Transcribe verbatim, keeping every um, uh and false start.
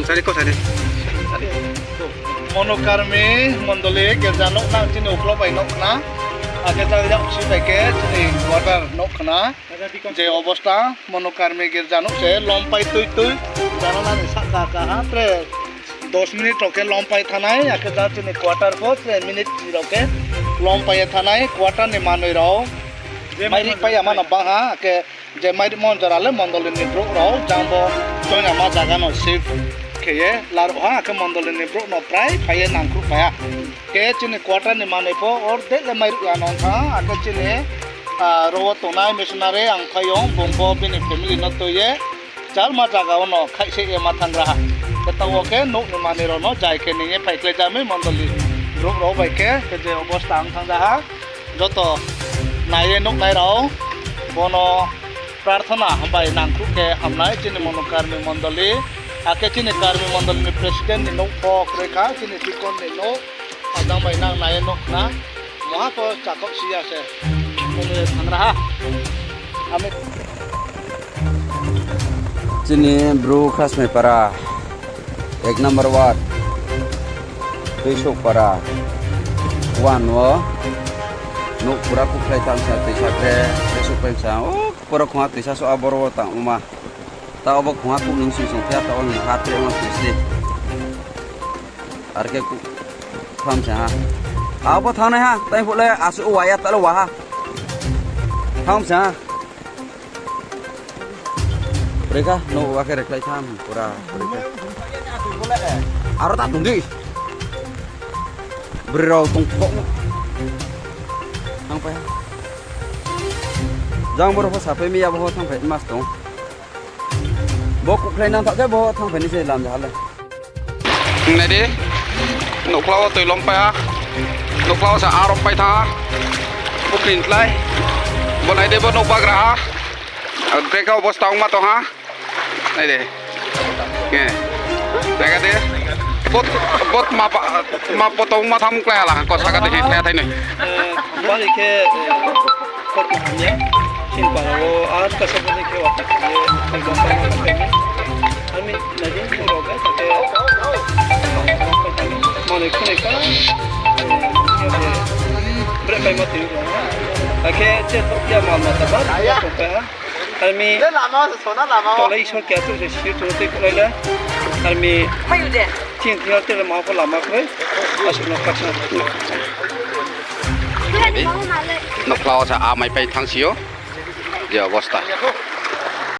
Sari ko sari. Monokarmi mondoli girja nouh nang chini uklau bai nouh khna. Akhe jang yag si bai khe chini quarter nouh khna. Je obosta, Monokarmi girja nouh se lompai tui tui. Jana nani sahka kaha tre dos minute rao khe lompai thanai, akhe jang chini quarter pho tre minute rao khe lompai ye thanai, quarter ni manoi rao. Mairih pai ya mano bang ha, akhe je mairihmo jora le mondoli ni brouh rao jang bo choinama zaga no shift khe ye laruh ha, akhe mondoli ni brouh no prai phai ye nangkhruhpai ha. Khe chini quarter ni manoi pho ordek le mairuh ya no thanng ha, akhe chini, ah, ro wo tongnai missionary ang phaiyong, bung pho bini family no tui ye chalma zaga wo no khaihseh ye ma thanng ra ha. Khe taoh wo khe nouh ni manoi rao no jai khe ning ye phaikhlai ja mi mondoli brouh rao bai khe, khe je obosta ang thanng ja ha. Joto nai ye nuhnai rao, bono prarthana bai nangkhruh khe hamnai chini Monokarmi mondoli, akhe chini Karmi mondoli ni president ni nouh pho kroi kha, chini deacon ni nouh, ajang bai nang nai ye nuh khna, muha pho chakhaoh si ya se, phone ye thanng ra ha. Ami chini Bru Khasmai para, ek number ward, Tuisouh para, one wo, nouh pura kuhkhlai tang sa, tuisa kre, Tuisouh pai sa, o, pura khongha tuisa so aboro wo tang ma. Taoh bo khongha kuh nung sing song khe, taoh ni ha tre ma tuisi. Ar khe kuh tham sa ha. Abo thanngnai ha, tai phuh le asuh wa ya, ta le wa ha. Tham sa ha. Rekha, no wa khe rekhlai tham, pura, rekha. Aro ta tong di. Broi rao tong kho. Thangpai ha. Jang boro pho saphai mi ya bo thanngphai mas tong. Bo kuhkhlai nang tha khe bo thanngphai ni se lam ja ha le. Nai di, nouhkhla wo toi lompai ha, nouhkhla wo se aro pai thanng ha, bukni tlai, bo nai di bo nouh bagra ha, brekhe obosta ongma tong ha, nai di, nai di, bot, bot ma, ma poto ongma tham klái ha la, ko saka di thai thai noi. Bari khe, Khorkha hamya, chini para wo, a, kasa bo ni khe wa khe ye, ekdom pai ma pai mi. Ami nai di, rao bai, khe, manoi khunoi kha, breh pai ma tui rao. Akhe, che thok ya mal mata ba, ya thok pai ha. Ami, tolai Isor kya tu se sir tu tei kulai le. Ami, chini thing yo tele ma pho lama kroi. Asuh no khakchang. Nouhkhla wo se amai pai thanng si ou. Je obosta.